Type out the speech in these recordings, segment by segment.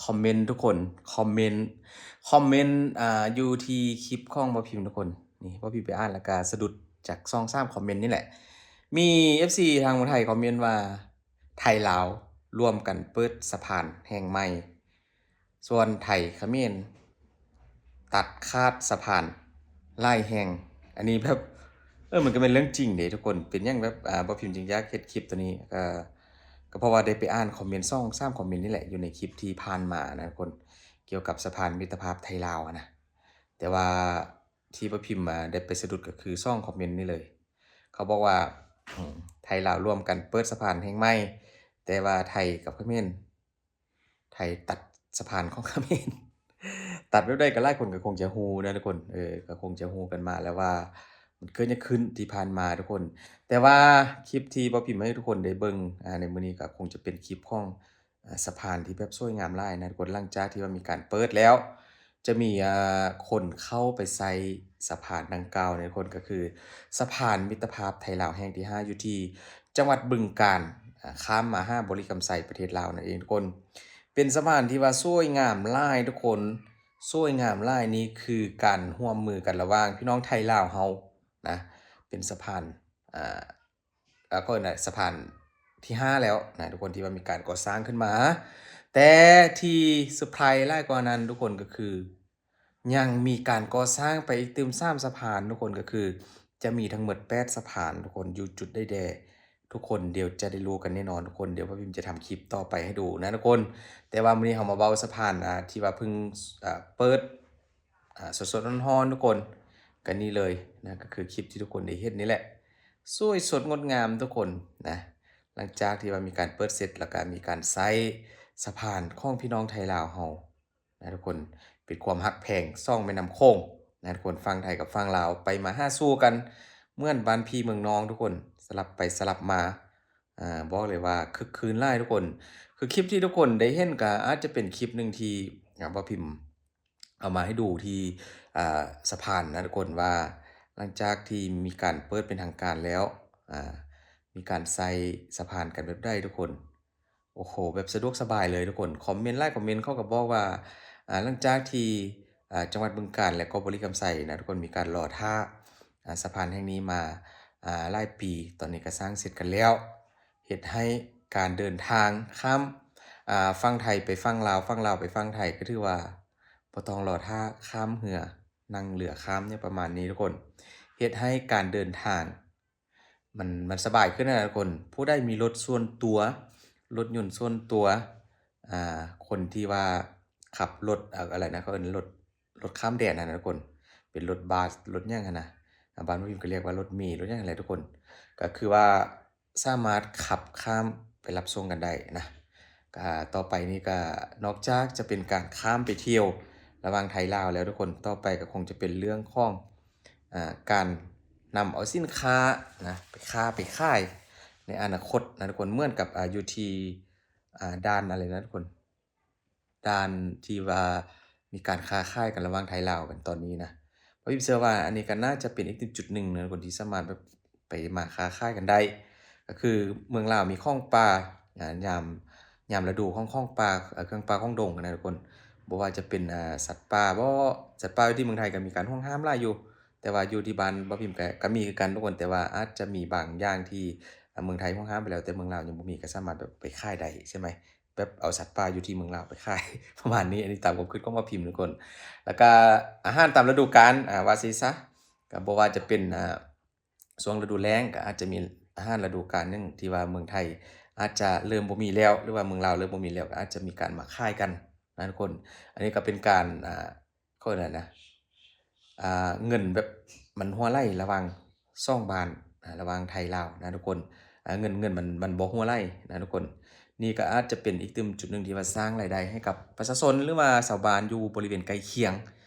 ຄອມເມັນທຸກຄົນ ຄອມເມັນ ຄອມເມັນ ອ່າ ຢູ່ທີ່ຄລິບຂອງບ່າວພິມທຸກຄົນ. ນີ້ ບ່າວພິມໄປອ່ານແລ້ວກະສະດຸດຈາກສອງສາມຄອມເມັນນີ້ແຫຼະ. ມີເອັຟຊີທາງຝັ່ງໄທຄອມເມັນວ່າ ໄທລາວລວມກັນເປີດສະພານແຫ່ງໃໝ່ ສ່ວນໄທຂະເໝນຕັດຂາດສະພານຫຼາຍແຫ່ງ. ອັນນີ້ແບບ ເອີ ມັນກໍແມ່ນເລື່ອງຈິງເດ້ທຸກຄົນ. ເປັນຫຍັງແບບ ອ່າ ບ່າວພິມຈຶ່ງຢາກເຮັດຄລິບໂຕນີ້ ກໍ ກໍເພາະວ່າໄດ້ໄປອ່ານຄອມເມັນສອງສາມຄອມເມັນນີ້ແຫຼະ ຢູ່ໃນຄລິບທີ່ຜ່ານມານະທຸກຄົນ ກ່ຽວກັບສະພານມິດຕະພາບໄທລາວຫັ້ນນະ. ແຕ່ວ່າທີ່ບ່າວພິມ ອ່າ ໄດ້ໄປສະດຸດກໍຄືສອງຄອມເມັນນີ້ເລີຍ. ເຂົາບອກວ່າ ອືມ ໄທລາວລວມກັນເປີດສະພານແຫ່ງໃໝ່ ແຕ່ວ່າໄທກັບຂະເໝນ ໄທຕັດສະພານຂອງຂະເໝນ ຕັດແບບໃດກໍຫຼາຍຄົນກໍຄົງຈະຮູ້ນະທຸກຄົນ. ເອີ ກໍຄົງຈະຮູ້ກັນມາແລ້ວວ່າມັນເກີດຫຍັງຂຶ້ນທີ່ຜ່ານມາທຸກຄົນ. ແຕ່ວ່າຄລິບທີ່ບ່າວພິມໃຫ້ທຸກຄົນໄດ້ເບິ່ງ ອ່າ ໃນມື້ນີ້ກໍຄົງຈະເປັນຄລິບຂອງ ອ່າ ສະພານທີ່ແບບສວຍງາມຫຼາຍນະທຸກຄົນ. ຫຼັງຈາກທີ່ວ່າມີການເປີດແລ້ວ ຈະມີ ອ່າ ຄົນເຂົ້າໄປໃຊ້ສະພານດັ່ງກ່າວນະທຸກຄົນ ກໍຄືສະພານມິດຕະພາບໄທລາວແຫ່ງທີຫ້າ ຢູ່ທີ່ຈັງຫວັດບຶງການ ອ່າ ຂ້າມມາຫາບໍລິຄຳໄຊ ປະເທດລາວນັ້ນເອງທຸກຄົນ. ເປັນສະພານທີ່ວ່າສວຍງາມຫຼາຍທຸກຄົນ ສວຍງາມຫຼາຍ. ນີ້ຄືການຮ່ວມມືກັນລະຫວ່າງພີ່ນ້ອງໄທລາວເຮົານະ ເປັນສະພານ ອ່າ ເຂົາເອີ້ນວ່າສະພານທີຫ້າແລ້ວນະທຸກຄົນ ທີ່ວ່າມີການກໍ່ສ້າງຂຶ້ນມາ. ແຕ່ທີ່ເຊີໄພຣສ໌ຫຼາຍກວ່ານັ້ນທຸກຄົນ ກໍຄືຍັງມີການກໍ່ສ້າງໄປອີກຕື່ມສາມສະພານທຸກຄົນ ກໍຄືຈະມີທັງໝົດແປດສະພານທຸກຄົນ. ຢູ່ຈຸດໃດແດ່ ທຸກຄົນດຽວຈະໄດ້ຮູ້ກັນແນ່ນອນທຸກຄົນ. ດຽວບ່າວພິມຈະທຳຄລິບຕໍ່ໄປໃຫ້ດູນະທຸກຄົນ. ແຕ່ວ່າມື້ນີ້ເຮົາມາເວົ້າສະພານ ອ່າ ທີ່ວ່າເພິ່ງ ອ່າ ເປີດ ອ່າ ສົດໆຮ້ອນໆທຸກຄົນ ກໍນີ້ເລີຍນະ ກໍຄືຄລິບທີ່ທຸກຄົນໄດ້ເຫັນນີ້ແຫຼະ ສວຍສົດງົດງາມທຸກຄົນນະ. ຫຼັງຈາກທີ່ວ່າມີການເປີດເສັດ ແລ້ວກໍມີການໃຊ້ສະພານຂອງພີ່ນ້ອງໄທລາວເຮົານະທຸກຄົນ ເປັນຄວາມຮັກແພງສອງແມ່ນ້ຳໂຂງນະທຸກຄົນ ຝັ່ງໄທກັບຝັ່ງລາວ ໄປມາຫາສູ່ກັນ ເໝືອນບ້ານພີ່ເມືອງນ້ອງທຸກຄົນ ສະຫຼັບໄປສະຫຼັບມາ. ອ່າ ບອກເລີຍວ່າຄຶກຄື້ນຫຼາຍທຸກຄົນ. ຄືຄລິບທີ່ທຸກຄົນໄດ້ເຫັນກໍອາດຈະເປັນຄລິບໜຶ່ງທີ່ ອ່າ ບ່າວພິມເອົາມາໃຫ້ດູທີ່ ອ່າ ສະພານນະທຸກຄົນ ວ່າຫຼັງຈາກທີ່ມີການເປີດເປັນທາງການແລ້ວ ອ່າ ມີການໃຊ້ສະພານກັນແບບໃດທຸກຄົນ. ໂອ້ໂຫ ແບບສະດວກສະບາຍເລີຍທຸກຄົນ. ຄອມເມັນຫຼາຍຄອມເມັນເຂົາກໍບອກວ່າ ອ່າ ຫຼັງຈາກທີ່ ອ່າ ຈັງຫວັດບຶງການ ແລະ ກໍບໍລິຄຳໄຊນະທຸກຄົນ ມີການລໍຖ້າ ອ່າ ສະພານແຫ່ງນີ້ມາ ອ່າ ຫຼາຍປີ ຕອນນີ້ກໍສ້າງເສັດກັນແລ້ວ ເຮັດໃຫ້ການເດີນທາງຂ້າມ ອ່າ ຝັ່ງໄທໄປຝັ່ງລາວ ຝັ່ງລາວໄປຝັ່ງໄທ ກໍຖືວ່າບໍ່ຕ້ອງລໍຖ້າຂ້າມເຮືອ ນັ່ງເຮືອຂ້າມຫຍັງປະມານນີ້ທຸກຄົນ. ເຮັດໃຫ້ການເດີນທາງ ມັນ ມັນສະບາຍຂຶ້ນນະທຸກຄົນ. ຜູ້ໃດມີລົດສ່ວນຕົວ ລົດຍົນສ່ວນຕົວ ອ່າ ຄົນທີ່ວ່າຂັບລົດ ເອີ ອະໄລນະ ເຂົາເອີ້ນລົດ ລົດຂ້າມແດນຫັ້ນນະທຸກຄົນ ເປັນລົດບັສ ລົດຫຍັງຫັ້ນນະ ອ່າ ບ້ານພວກພິມກໍລຽກວ່າລົດເມ ລົດຫຍັງຫັ້ນແຫຼະທຸກຄົນ. ກໍຄືວ່າສາມາດຂັບຂ້າມໄປຮັບສົ່ງກັນໄດ້ນະ. ກໍຕໍ່ໄປນີ້ກໍນອກຈາກຈະເປັນການຂ້າມໄປທ່ຽວລະຫວ່າງໄທລາວແລ້ວທຸກຄົນ ຕໍ່ໄປກໍຄົງຈະເປັນເລື່ອງຂອງ ອ່າ ການນຳເອົາສິນຄ້ານະ ໄປຄ້າໄປຂາຍໃນອະນາຄົດນະທຸກຄົນ. ເໝືອນກັບ ອ່າ ຢູ່ທີ່ ອ່າ ດ່ານອະໄລນະທຸກຄົນ ດ່ານທີ່ວ່າມີການຄ້າຂາຍກັນລະຫວ່າງໄທລາວກັນຕອນນີ້ນະ. ພວກພິມເຊື່ອວ່າອັນນີ້ກໍໜ້າຈະເປັນອີກຈຸດໜຶ່ງນະທຸກຄົນ ທີ່ສາມາດແບບໄປມາຄ້າຂາຍກັນໄດ້. ກໍຄືເມືອງລາວມີຂອງປ່າ ອ່າ ຍາມ ຍາມລະດູຂອງຂອງປ່າ ເອີ ເຄື່ອງປ່າຂອງດົງນະທຸກຄົນ ບໍ່ວ່າຈະເປັນ ອ່າ ສັດປ່າບໍ ສັດປ່າຢູ່ທີ່ເມືອງໄທກໍມີການຫວງຫ້າມຫຼາຍຢູ່ ແຕ່ວ່າຢູ່ທີ່ບ້ານບ່າວພິມກໍ ກໍມີຄືກັນທຸກຄົນ ແຕ່ວ່າອາດຈະມີບາງຢ່າງທີ່ ອ່າ ເມືອງໄທຫວງຫ້າມໄປແລ້ວ ແຕ່ເມືອງລາວຍັງບໍ່ມີ ກໍສາມາດແບບໄປຂາຍໄດ້ໃຊ່ໄໝ ແບບເອົາສັດປ່າຢູ່ທີ່ເມືອງລາວໄປຂາຍ ປະມານນີ້. ອັນນີ້ຕາມຄວາມຄິດຂອງບ່າວພິມທຸກຄົນ. ແລ້ວກໍອາຫານຕາມລະດູການ ອ່າ ວ່າຊີ້ຊະ ກໍບໍ່ວ່າຈະເປັນ ອ່າ ຊ່ວງລະດູແລ້ງ ກໍອາດຈະມີອາຫານລະດູການໜຶ່ງ ທີ່ວ່າເມືອງໄທອາດຈະເລີ່ມບໍ່ມີແລ້ວ ຫຼືວ່າເມືອງລາວເລີ່ມບໍ່ມີແລ້ວ ກໍອາດຈະມີການມາຂາຍກັນນະທຸກຄົນ. ອັນນີ້ກໍເປັນການ ອ່າ ເຂົາເອີ້ນຫຍັງນະ ອ່າ ເງິນແບບມັນຮົ່ວໄຫຼລະຫວ່າງສອງບ້ານ ອ່າ ລະຫວ່າງໄທລາວນະທຸກຄົນ. ອ່າ ເງິນ ເງິນມັນ ມັນບໍ່ຮົ່ວໄຫຼນະທຸກຄົນ. ນີ້ກໍອາດຈະເປັນອີກຕື່ມຈຸດໜຶ່ງທີ່ວ່າສ້າງລາຍໄດ້ໃຫ້ກັບປະຊາຊົນ ຫຼືວ່າຊາວບ້ານຢູ່ບໍລິເວນໃກ້ຄຽງ.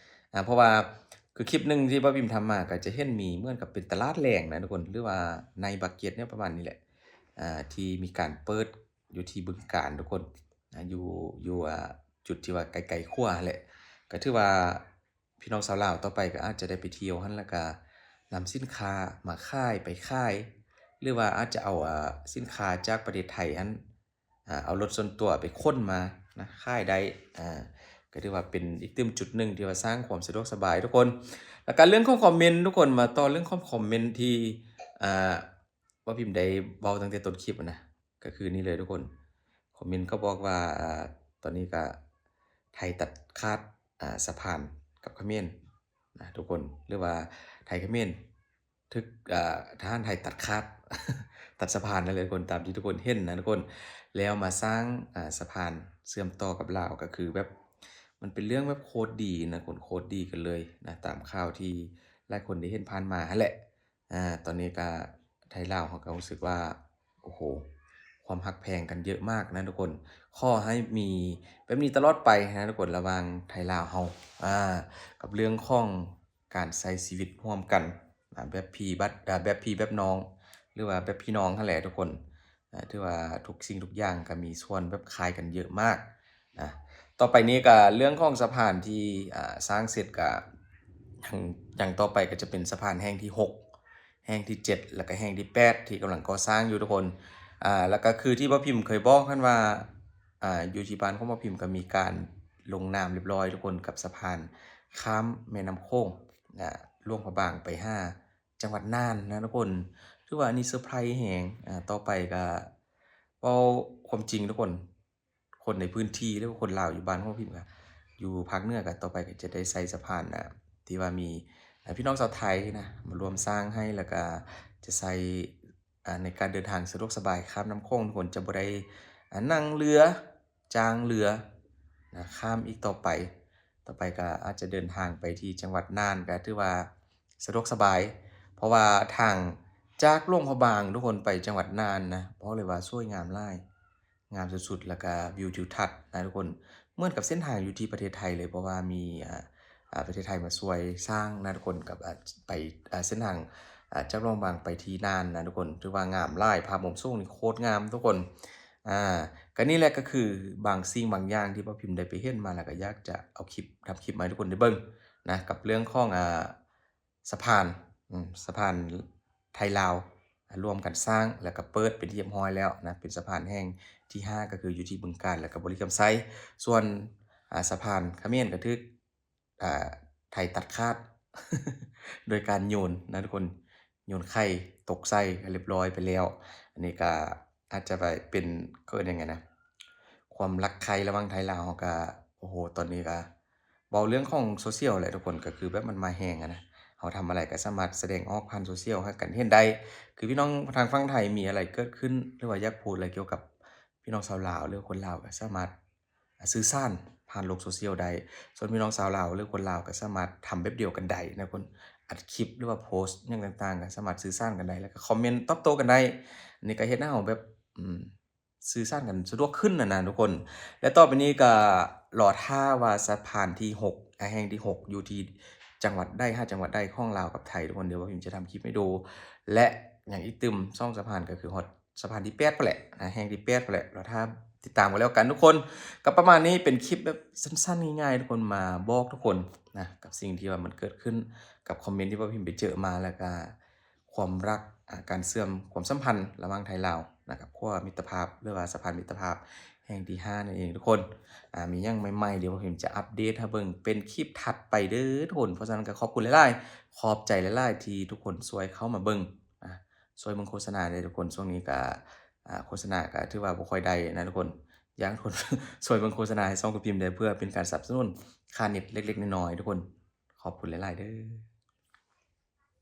ອ່າ ເພາະວ່າຄືຄລິບໜຶ່ງທີ່ບ່າວພິມທຳມາ ກໍຈະເຫັນມີເໝືອນກັບເປັນຕະຫຼາດແລງນະທຸກຄົນ ຫຼືວ່າໄນມາເກັດ ແນວປະມານນີ້ແຫຼະ ອ່າ ທີ່ມີການເປີດຢູ່ທີ່ບຶງການທຸກຄົນ ອ່າ ຢູ່ ຢູ່ ອ່າ ຈຸດທີ່ວ່າໄກໆຂວາຫັ້ນແຫຼະ. ກໍຖືວ່າ ພີ່ນ້ອງຊາວລາວຕໍ່ໄປກໍອາດຈະໄດ້ໄປທ່ຽວຫັ້ນ ແລ້ວກະນຳສິນຄ້າມາຂາຍ ໄປຂາຍ ຫຼືວ່າອາດຈະເອົາ ອ່າ ສິນຄ້າຈາກປະເທດໄທຫັ້ນ ອ່າ ເອົາລົດສ່ວນຕົວໄປຂົນມາ ນະ ຂາຍໄດ້ ອ່າ ກໍຖືວ່າເປັນອີກຕື່ມຈຸດໜຶ່ງທີ່ວ່າສ້າງຄວາມສະດວກສະບາຍທຸກຄົນ. ແລ້ວກໍເລື່ອງຂອງຄອມເມັນ ທຸກຄົນ ມາຕໍ່ເລື່ອງຂອງຄອມເມັນທີ່ ອ່າ ບ່າວພິມໄດ້ເວົ້າຕັ້ງແຕ່ຕົ້ນຄລິບນະ ກໍຄືນີ້ເລີຍທຸກຄົນ. ຄອມເມັນເຂົາບອກວ່າ ອ່າ ຕອນນີ້ກໍໄທຕັດຂາດ ອ່າ ສະພານກັບຂະເໝນນະທຸກຄົນ ຫຼືວ່າໄທຂະເໝນ ຖືກ ອ່າ ທະຫານໄທຕັດຂາດ ຕັດສະພານນັ້ນແຫຼະທຸກຄົນ ຕາມທີ່ທຸກຄົນເຫັນນະທຸກຄົນ. ແລ້ວມາສ້າງ ອ່າ ສະພານເຊື່ອມຕໍ່ກັບລາວ ກໍຄືແບບ ມັນເປັນເລື່ອງແບບໂຄດດີນະທຸກຄົນ ໂຄດດີກັນເລີຍນະ ຕາມຂ່າວທີ່ຫຼາຍຄົນໄດ້ເຫັນຜ່ານມາຫັ້ນແຫຼະ. ອ່າ ຕອນນີ້ກໍໄທລາວເຮົາກໍຮູ້ສຶກວ່າ ໂອ້ໂຫ ຄວາມຮັກແພງກັນເຍອະມາກນະທຸກຄົນ. ຂໍໃຫ້ມີແບບນີ້ຕະຫຼອດໄປນະທຸກຄົນ ລະຫວ່າງໄທລາວເຮົາ ອ່າ ກັບເລື່ອງຂອງ ການໃຊ້ຊີວິດຮ່ວມກັນ ອ່າ ແບບພີ່ບັດ ອ່າ ແບບພີ່ແບບນ້ອງ ຫຼືວ່າແບບພີ່ນ້ອງຫັ້ນແຫຼະທຸກຄົນ. ອ່າ ຖືວ່າທຸກສິ່ງທຸກຢ່າງກໍມີສ່ວນແບບຄ້າຍກັນເຍອະມາກນະ. ຕໍ່ໄປນີ້ກໍເລື່ອງຂອງສະພານທີ່ ອ່າ ສ້າງເສັດກໍ ຢ່າງ ຢ່າງຕໍ່ໄປກໍຈະເປັນສະພານແຫ່ງທີຫົກ ແຫ່ງທີເຈັດ ແລ້ວກໍແຫ່ງທີແປດ ທີ່ກຳລັງກໍ່ສ້າງຢູ່ທຸກຄົນ. ອ່າ ແລ້ວກໍຄືທີ່ບ່າວພິມເຄີຍບອກຫັ້ນວ່າ ອ່າ ຢູ່ທີ່ບ້ານຂອງບ່າວພິມກໍມີການລົງນາມຮຽບຮ້ອຍທຸກຄົນ ກັບສະພານຂ້າມແມ່ນ້ຳໂຂງ ອ່າ ຫຼວງພະບາງໄປຫາຈັງຫວັດນ່ານນະທຸກຄົນ. ຖືວ່າອັນນີ້ເຊີໄພຣສ໌ແຮງ. ອ່າ ຕໍ່ໄປກໍເວົ້າຄວາມຈິງທຸກຄົນ ຄົນໃນພື້ນທີ່ ຫຼືວ່າຄົນລາວຢູ່ບ້ານຂອງພິມ ກໍຢູ່ພາກເໜືອ ກໍຕໍ່ໄປກໍຈະໄດ້ໃຊ້ສະພານ ອ່າ ທີ່ວ່າມີ ອ່າ ພີ່ນ້ອງຊາວໄທນະ ມາຮ່ວມສ້າງໃຫ້ ແລ້ວກໍຈະໃຊ້ ອ່າ ໃນການເດີນທາງສະດວກສະບາຍຂ້າມນ້ຳໂຂງ ທຸກຄົນຈະບໍ່ໄດ້ ອ່າ ນັ່ງເຮືອ ຈ້າງເຮືອນະ ຂ້າມອີກຕໍ່ໄປ. ຕໍ່ໄປກໍອາດຈະເດີນທາງໄປທີ່ຈັງຫວັດນ່ານ ກໍຖືວ່າສະດວກສະບາຍ ເພາະວ່າທາງຈາກຫຼວງພະບາງທຸກຄົນໄປຈັງຫວັດນ່ານນະ ບອກເລີຍວ່າສວຍງາມຫຼາຍ ງາມສຸດໆ ແລ້ວກໍວິວທິວທັດນະທຸກຄົນ ເໝືອນກັບເສັ້ນທາງຢູ່ທີ່ປະເທດໄທເລີຍ ເພາະວ່າມີ ອ່າ ອ່າ ປະເທດໄທມາຊ່ວຍສ້າງນະທຸກຄົນ ກັບ ອ່າ ໄປ ອ່າ ເສັ້ນທາງ ອ່າ ຈາກຫຼວງພະບາງໄປທີ່ນ່ານນະທຸກຄົນ ຖືວ່າງາມຫຼາຍ ພາບມຸມສູງນີ້ໂຄດງາມທຸກຄົນ. ອ່າ ກໍນີ້ແຫຼະ ກໍຄືບາງສິ່ງບາງຢ່າງທີ່ບ່າວພິມໄດ້ໄປເຫັນມາ ແລ້ວກໍຢາກຈະເອົາຄລິບ ທຳຄລິບມາໃຫ້ທຸກຄົນໄດ້ເບິ່ງນະ ກັບເລື່ອງຂອງ ອ່າ ສະພານ ອືມ ສະພານໄທລາວ ອ່າ ຮ່ວມກັນສ້າງ ແລ້ວກໍເປີດເປັນທີ່ຮຽບຮ້ອຍແລ້ວນະ ເປັນສະພານແຫ່ງທີຫ້າ ກໍຄືຢູ່ທີ່ບຶງການ ແລ້ວກໍບໍລິຄຳໄຊ. ສ່ວນ ອ່າ ສະພານຂະເໝນກໍຖືກ ອ່າ ໄທຕັດຂາດ ໂດຍການໂຍນນະທຸກຄົນ ໂຍນໄຂ່ຕົກໃສ່ກໍຮຽບຮ້ອຍໄປແລ້ວ. ອັນນີ້ກໍອາດຈະໄປເປັນ ເອີ້ນຫຍັງນະ ຄວາມລັກໄຂ່ລະຫວ່າງໄທລາວ ເຮົາກໍ ໂອ້ໂຫ ຕອນນີ້ກໍເວົ້າເລື່ອງຂອງໂຊຊຽວແຫຼະທຸກຄົນ ກໍຄືແບບມັນມາແຮງຫັ້ນນະ ເຮົາທຳອະໄລກໍສາມາດສະແດງອອກຜ່ານໂຊຊຽວໃຫ້ກັນເຫັນໄດ້. ຄືພີ່ນ້ອງທາງຝັ່ງໄທມີອະໄລເກີດຂຶ້ນ ຫຼືວ່າຢາກໂພສອະໄລກ່ຽວກັບພີ່ນ້ອງຊາວລາວ ຫຼືຄົນລາວ ກໍສາມາດ ອ່າ ສື່ສານຜ່ານໂລກໂຊຊຽວໄດ້. ສ່ວນພີ່ນ້ອງຊາວລາວ ຫຼືຄົນລາວ ກໍສາມາດທຳແບບດຽວກັນໄດ້ນະທຸກຄົນ ອັດຄລິບ ຫຼືວ່າໂພສຫຍັງຕ່າງໆ ກໍສາມາດສື່ສານກັນໄດ້ ແລ້ວກໍຄອມເມັນຕອບໂຕ້ກັນໄດ້. ອັນນີ້ກໍເຮັດໃຫ້ເຮົາແບບ ອືມ ສື່ສານກັນສະດວກຂຶ້ນຫັ້ນນະທຸກຄົນ. ແລະຕໍ່ໄປນີ້ກໍລໍຖ້າວ່າສະພານທີຫົກ ອ່າ ແຫ່ງທີຫົກ ຢູ່ທີ່ຈັງຫວັດໃດ ຫາ ຈັງຫວັດໃດຂອງລາວກັບໄທທຸກຄົນ ດຽວບ່າວພິມຈະທຳຄລິບໃຫ້ດູ. ແລະຍັງອີກຕື່ມສອງສະພານ ກໍຄືຮອດ ສະພານທີແປດພຸ້ນແຫຼະນະ ແຫ່ງທີແປດພຸ້ນແຫຼະ ລໍຖ້າຕິດຕາມກັນແລ້ວກັນທຸກຄົນ. ກໍປະມານນີ້ ເປັນຄລິບແບບສັ້ນໆ ງ່າຍໆ ທຸກຄົນ ມາບອກທຸກຄົນນະ ກັບສິ່ງທີ່ວ່າມັນເກີດຂຶ້ນ ກັບຄອມເມັນທີ່ວ່າພິມໄປເຈີມາ ແລ້ວກະຄວາມລັກ ອາ ການເຊື່ອມຄວາມສຳພັນລະຫວ່າງໄທລາວນະ ກັບຂົວມິດຕະພາບ ຫຼືວ່າສະພານມິດຕະພາບແຫ່ງທີຫ້ານັ້ນເອງທຸກຄົນ. ອາ ມີຫຍັງໃໝ່ໆ ດຽວພິມຈະອັບເດດໃຫ້ເບິ່ງເປັນຄລິບຖັດໄປເດີທຸກຄົນ. ເພາະສະນັ້ນກໍຂອບຄຸນຫຼາຍໆ ຂອບໃຈຫຼາຍໆ ທີ່ທຸກຄົນຊ່ວຍເຂົ້າມາເບິ່ງ ອາ ຊ່ວຍເບິ່ງໂຄສະນາແດ່ທຸກຄົນ. ຊ່ວງນີ້ກະ ອາ ໂຄສະນາກະຖືວ່າບໍ່ຄ່ອຍໄດ້ນະທຸກຄົນ ຢາກໃຫ້ທຸກຄົນຊ່ວຍເບິ່ງໂຄສະນາໃຫ້ຊ່ອງຂອງພິມແດ່ ເພື່ອເປັນການສະໜັບສະໜູນຄ່າເນັດເລັກໆ ນ້ອຍໆ ທຸກຄົນ. ຂອບຄຸນຫຼາຍໆ ເດີ.